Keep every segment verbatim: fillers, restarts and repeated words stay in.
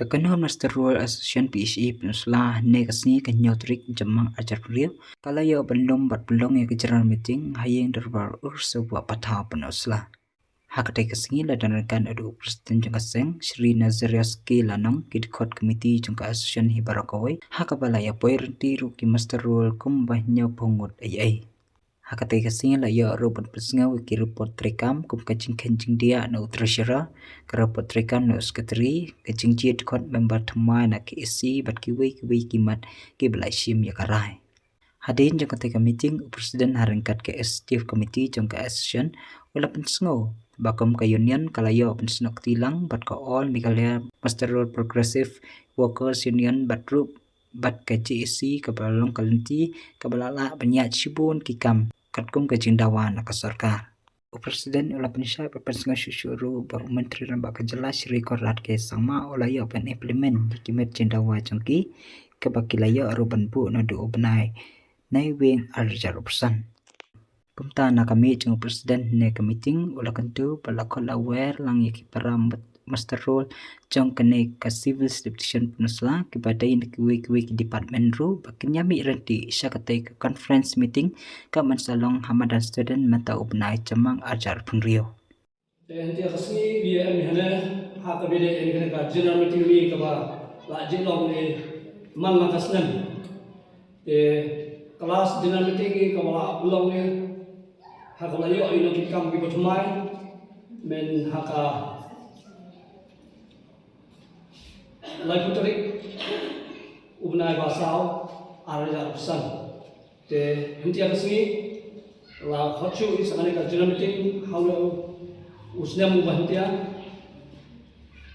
Ka Kynhun Muster Roll Association P H A Peninsula, ne ka sngi ka hynñiew tarik Jymmang arhajar arphew hynriew, ka la ïoh ban lum bad pynlong ïa ka general meeting ha ïing dorbar Ur Sawbah Pathaw Peninsula. Ha katei ka sngi la don ryngkat u President jong ka seng, Shri Nazarius K Lanong, ki dkhot committee jong ka association hi baroh kawei, ha kaba la ïa poi ryntih ruh ki muster roll kumba hynñiewphew ngut ei ei. Ha katei ka sngi la ïoh ruh ban pynsngew ïa ki report treikam kum ka jingkheiñ jingdiah na u treasurer, ka report treikam na u secretary, ka jingjied dkhot member thymmai na K S C bad kiwei kiwei ki mat kiba la shim ïa ka rai. Hadien jong katei ka meeting, u President ha ryngkat ka executive committee jong ka association u la pynsngew ba kum ka union ka la ïoh pynsnoh kti lang bad ka All Meghalaya Muster Roll Progressive Workers Union bad ruh bad ka J A C kaba long ka lynti kaba la lah ban ïaid shibun ki kam katkum ka jingdawa na ka sorkar. U President u la pynshai bad pynsngew shuh shuh ruh ba u Myntri Rangbah ka jylla Shri Conrad K Sangma u la ïoh ban implement ïa ki met jingdawa jong ki kaba ki la ïoh ruh ban buh naduh u bnai Naiwieng arhajar arphew san. Kumta na ka miet jong u President ne ka meeting u la kyntu ba la khot la wer lang ïa ki para muster roll jong kane ka Civil Subdivision Peninsula kiba dei na kiwei kiwei ki department ruh ba kin ïa mih ryntih sha katei ka conference meeting kaba sa long ha madan Student mynta u bnai Jymmang arhajar arphew hynriew. Te hynta ka sngi ngi ïa em hi hangne ha kaba ïadei ïa kane ka general meeting ngi kaba la jied long ngi man la ka snem. Te ka last general meeting ngi kaba la long ngi ha kaba la ïoh ïa ki kam kiba thymmai, men ha ka laiphew tarik u bnai ba saw arhajar arphew san. Te hynta ka sngi la khot shuh ïa kane ka general meeting ha u snem uba hynta.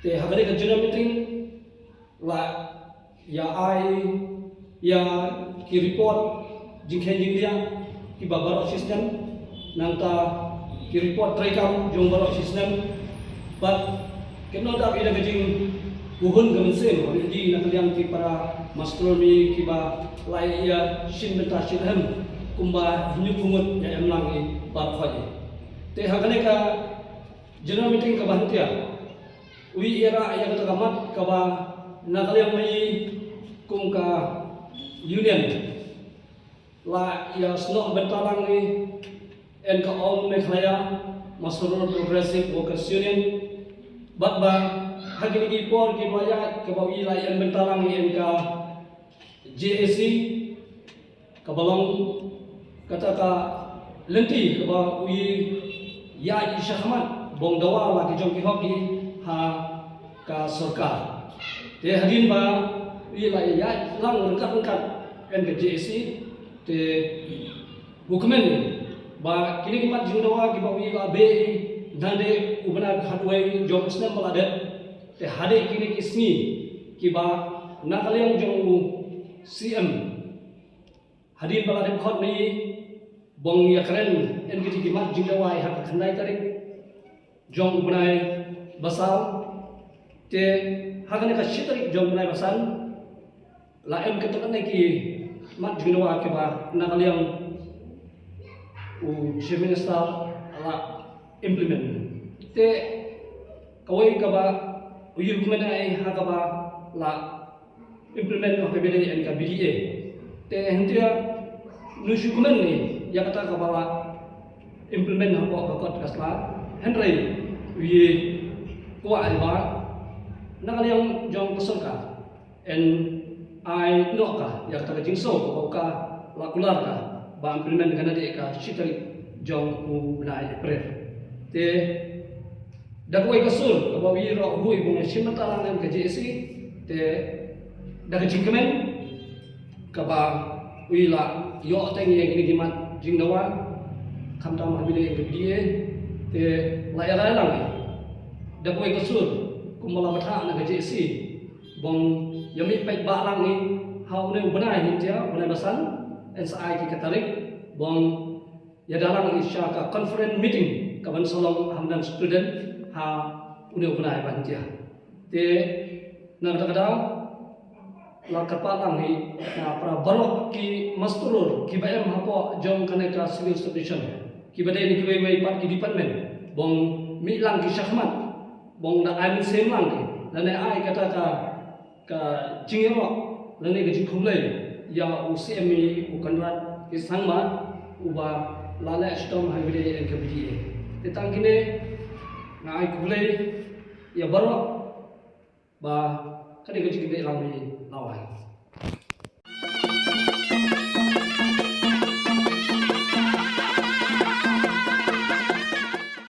Te ha kane ka general meeting la ïa ai ïa ki report jingkheiñ jingdiah kiba baroh shi snem, nangta ki report treikam jong baroh shi snem. Bad kynnoh da ïa ka jingpuhun ka mynsiem ha ïa na ka liang ki para muster roll kiba la ïa shim bynta shim hem kumba hynñiewphew ngut ïa em lang ïa baroh khoit. Te ha kane ka general meeting kaba hynta u ïa rah ïa kata ka mat kaba na ka liang ma i kum ka union la ïa snoh bynta lang i en ka All Meghalaya Muster Roll Progressive Workers Union. Bad ba ha kine ki por kiba ïa kaba u ïa la ïa bynta lang i en ka J A C kaba long kata ka lynti kaba u ïa ïa shakhmat bong dawa la ki jong ki hok i ha ka sorkar. Te hadien ba u ïa la ïa lang ryngkat ryngkat en ka J A C te u kmen ba kine ki mat jingdawa kiba u ïa la be i nade u bnai khatwei jong snem ba la dep. Te hadien kine ki sngi kiba na ka liang jong u C M hadien ba la dep khot ni bong ïa kren en kiti ki mat jingdawa ha ka khyndai tarik jong u bnai ba saw. Te ha kane ka shi tarik jong u bnai ba san la em kata kane ki mat jingdawa kiba na ka liang u Chief Minister la implement. Te kawei kaba u ïa kmen ai ha kaba la implement noh ka B D A and ka B D A. Te hynta nu shu kmen ni ïa kata kaba la implement hapoh ka kot ka sla. Hynrei u ïa kwah ai ba na ka liang jong ka sorkar en ai noh ka ïa kata ka jingsaw kaba u ka la kular ka ba implement ka na dei ka shi tarik jong u bnai April. Te da kawei ka sur kaba u ïa roh hui bong shim bynta lang ka J A C te da ka jingkmen kaba u ïa la ïoh teng ïa kine ki mat jingdawa khamtam ha B D A ka B D A te la ïa rai lang da kawei ka sur kumba la bthah na ka J A C bong ïa mih peit ba lang i ha une u bnai hynta u bnai ba san en sa ai ki ka tarik bong ïa da lang i sha ka conference meeting kaban sa long ha madan Student ha une u bnai ba hynta. Te na kata ka daw la kyrpad lang hi na para baroh ki muster roll kiba em hapoh jong kane ka Civil Subdivision kiba dei na kiwei wei pat ki department bong mih lang ki shakhmat bong da ai mynsiem lang ki lane ai kata ka ka jingïaroh lane ka jingkhublei ïa u C M E u Conrad K Sangma uba la leh shitom ha kane ka N K P D A. Te tang kine nga ai khublei ïa baroh ba kane ka jingïalang hi la wan.